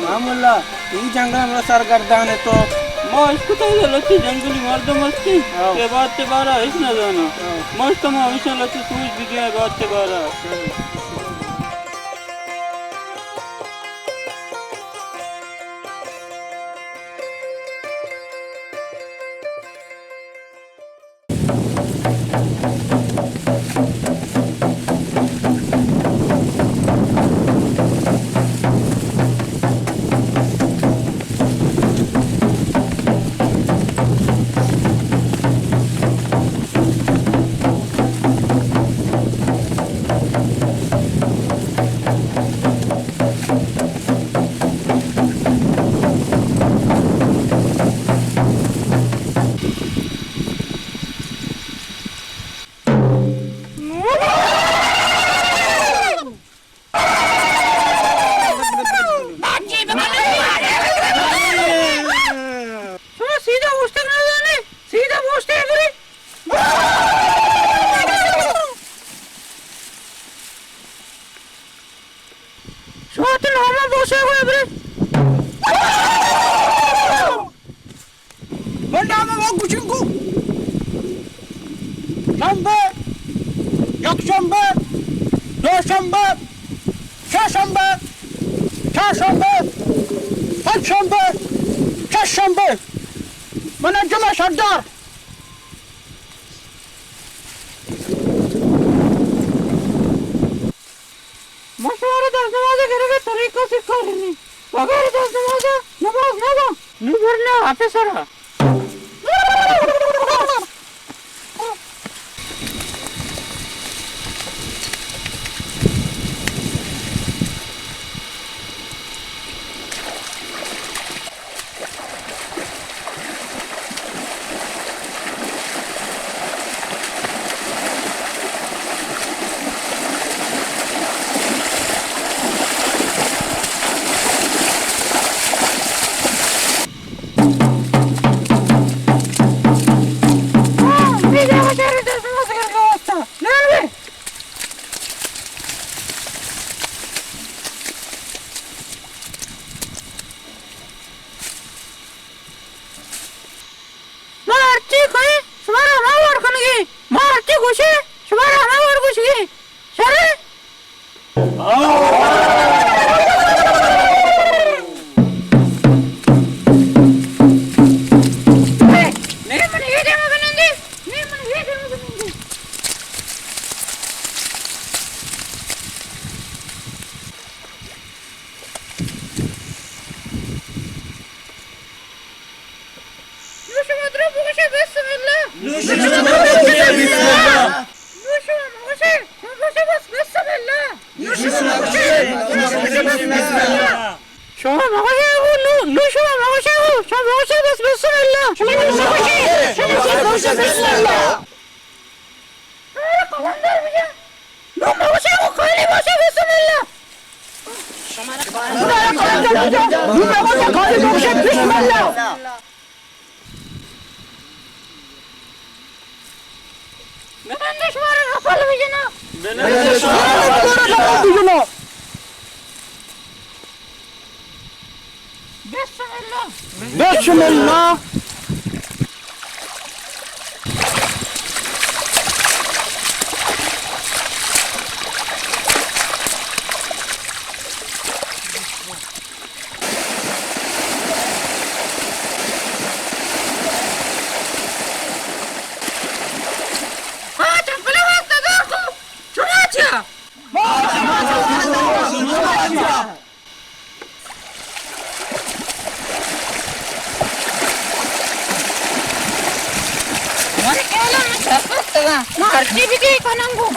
ہاں ملا، اے جنگل ءَ ملا سرگردان ئے تو۔ ما اشکتگ لچہ جنگلی مردم ہستیں، ہاں۔ عبادت ءِ بارہ ءَ ہچ نہ زاناں۔ ہاں۔ ما اشکتگ ما ہمیشاں لچہ سوج بہ دیاں عبادت ءِ بارہ ءَ۔ ہاں۔ شما سیدھا اوشتگ نہ زانے، سیدھا بوشتے برے۔ شما تو ناما بوشے گوئے برے۔ من نام ءَ گوشنگو۔ شمبے، یک شمبے، دو شمبے، سے شمبے، چار شمبے، پنچ شمبے، شش شمبے۔ من جمعہ سردار۔ ما شمارا دست نماز ءِ گرگ ءِ طریقہ سکارینیں۔ بغیر دست نماز ءَ نماز نہ باں۔ نوں برنا آفیسر ءَ۔ ما ہرچی کئیں، شمارا ہما وڑ کنگی۔ ما ہرچی گوشیں، شمارا ہما وڑ گوشگی۔ شریں؟ نی من اے دیما بنندے، نی من اے دیما بنندے۔ نوں شما درو بگوشے بسم اللہ۔ نوں شما بگوشے بسم اللہ۔ نوں شما بگوشے، شما بگوشے بس بسم اللہ۔ نوں شما بگوشے، شما بگوشے بسم اللہ۔ شما مگوشے او، نوں، نوں شما مگوشے او، شما مگوشے بس بسم اللہ۔ شما مگوشے، شما مگوشے بسم اللہ۔ شمارا قلندر بجن۔ نوں مگوشے او، خالی بوشے بسم اللہ۔ شمارا قلندر بجن۔ نوں مگوشے خالی بوشے بسم اللہ۔ بنندے شمارا رپل بجنا۔ بنندے شمارا رپل بجنا۔ بسم اللہ۔ بسم اللہ۔ ہاں، چپل واسطہ دار کو۔ شما چیا؟ من کہلاں، من شرپرتگاں۔ من ہرچی بگی کناں گوں۔